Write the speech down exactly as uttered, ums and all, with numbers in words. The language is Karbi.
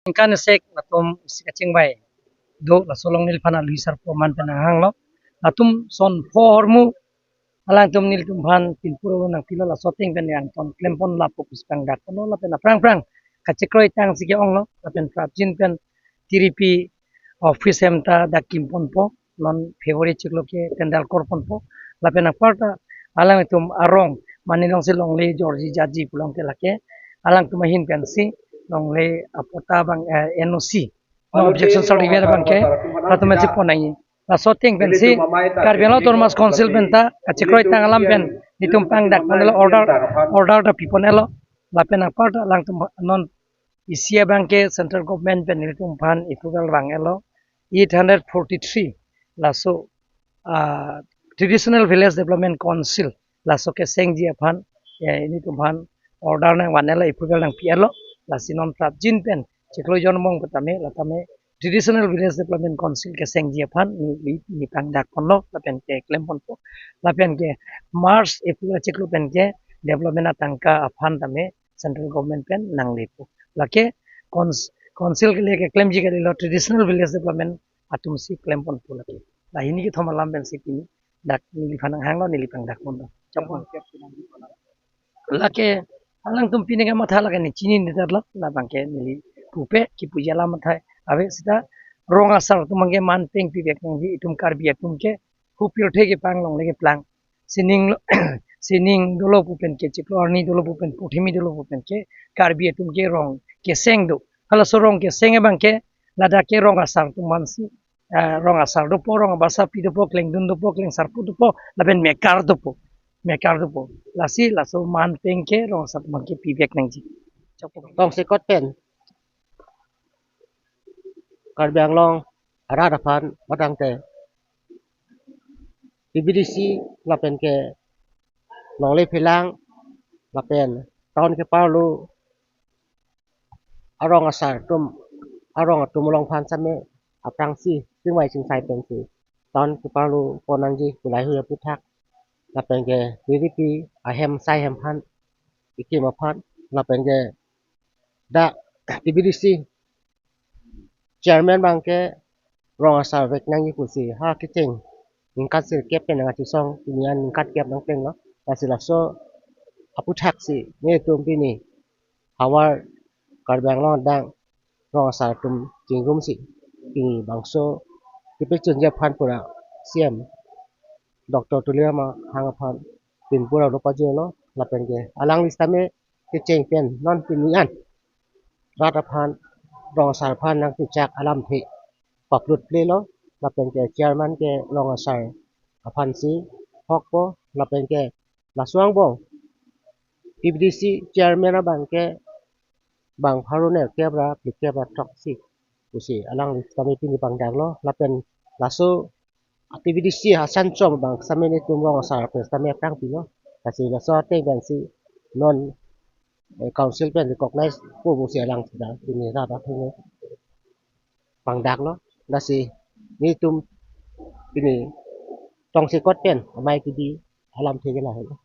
Ningkan isek latum isi kachingvai do, laso along neliphan alui sarpo aman pen nanghanglo. Latum son pho ahormu alangtum nelitum aphan pinpur nangpilo, laso ateng pen nangton klempon lapu pusi pangdakponlo, lapen aphrang aphrang kachekroi tangsi ke-onglo, lapen prapjin pen tiripi office hem ta dak kimponpo, non February chiklo ke tendal korponpo, lapen anparta alangtum arong, mane alongsi longle jorji jaji pu along ke lake alangtum ahin pensi longle apota abang, eh, N O C, no objection certificate abangke latum esi pon nangji. Laso ateng pensi Karbi Anglong Autonomous Council pen ta kachekroi tang alam pen nelitum pangdakponlo, order, order ta piponlo, lapen anparta alangtum non isi abangke central government pen nelitum aphan approval vanglo, eight hundred forty-three, laso, ah, Traditional Village Development Council, laso kesengji aphan, eh, nelitum aphan order nangvanlo, approval nangpilo, lasi non prapjin pen chiklo jonmong petame, latame Traditional Village Development Council kesengji aphan ne, ne, ne pangdakponlo, lapen ke klemponpo, lapen ke March, April chiklo pen ke development atangka aphan tame central government pen nanglepo. Lake cons-, council ke lake klemji kalilo, Traditional Village Development atumsi klemponpo lake. La hini kethom alam pensi pini dak neliphan nanghanglo, neli pangdakponlo. Chapon. Lake alangtum pini kamatha lake ne chininedetlo, labangke neli pupe kipuji alam athai ave seta rong asar atum abangke man peng pivek nangji, itum Karbi atum ke hu pirthe kepang longle keplang. Sining lo, sining dolo pu pen ke, chiklo arni dolo pu pen, puthimi dolo pu pen ke, Karbi atum ke rong keseng do. Halaso rong keseng abangke ladak ke rong asar atum aphansi, eh, rong asar dopo, rong abasapi dopo, klengdun dopo, klengsarpo dopo, lapen mekar dopo, mekar dopo. Lasi laso man peng ke rong asar atum abangke pivek nangji. Chapon. Tongsekot pen Karbi Anglong arat aphan matangte P V D C lapen ke longle phelang lapen town keparlo arong asar atum, arong atum along aphan same aphrangsi chingvai chingsai pensi town keparlo pon nangji pu lahei aputhak, lapen ke tiripi ahem sai hem aphan, ikim aphan, lapen ke dak P V D C chairman abangke rong asar vek nangji pusi ha kecheng ningkan sirkep pen nangkachesong, pini an ningkan kep nangplenglo. Lasi laso aputhak si netum pini havar Karbi Anglong adang rong asar atum chingrumsi pini bangso kepachunji aphan pura C M Doctor Tuliram Ronghang aphan pinpur lo pajirlo, lapen ke alangli sitame kecheng pen non pini an rat aphan, rong asar aphan nangtuchak alamthe paplutplelo, lapen ke chairman ke rong asar aphansi hokpo, lapen ke laso angbong P V D C chairman abangke bang pharo nerkep ra phlikep ra throksi pusi alangli sitame pini pangdaklo, lapen laso P V D C asan chom abang sitame netum rong asar pen sitame aphrang pilo. Lasi laso ateng pensi non, eh, council pen recognize po pusi alang sita pini rat atum pangdaklo. Lasi netum pini tongsekot pen amei T V alamthe ke lahelo.